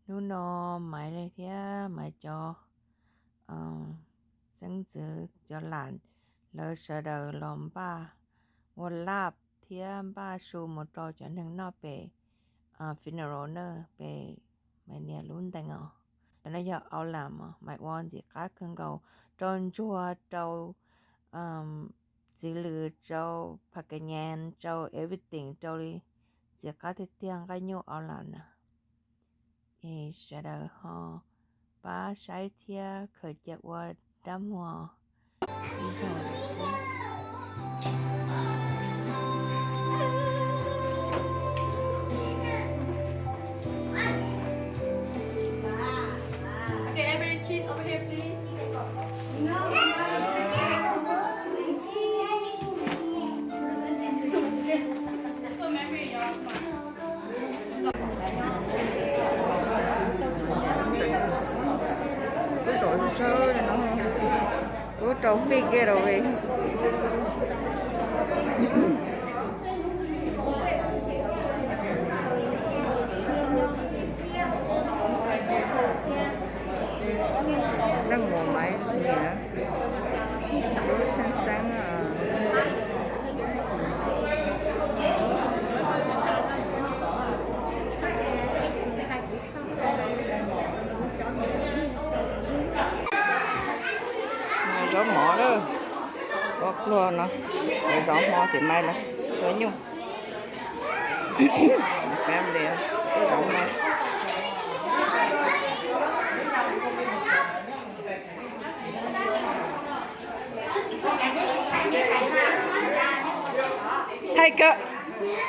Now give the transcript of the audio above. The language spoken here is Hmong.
Hnub no Maiv thiab Maiv cov xeeb ntxwv cov lam lawv sawv daws los npaj ua laj thiab npaj su mus rau cov neeg noj pem funeral na, pem Maiv niam lub ntees os. Cov no yog aulam os, Maiv ua ntxim qab kawg nkaus rau ntsuag, rau txiv lws, rau phas kas nyas, rau everything, rau li ntxim qab tiag tiag nqaij nyuj aulam na. Es sawv daws ho pab saib thiab khaws cia ua dab muag ib zaug lawm xwb. Ub, rau fij kiag rau ve. Leej muam Maiv niam, lub theej xeeb. Zaub mov lawm, ua pluag no, zaub mov ces Maiv lawm, tua nyuj. Family, zaub mov. Hais kawg.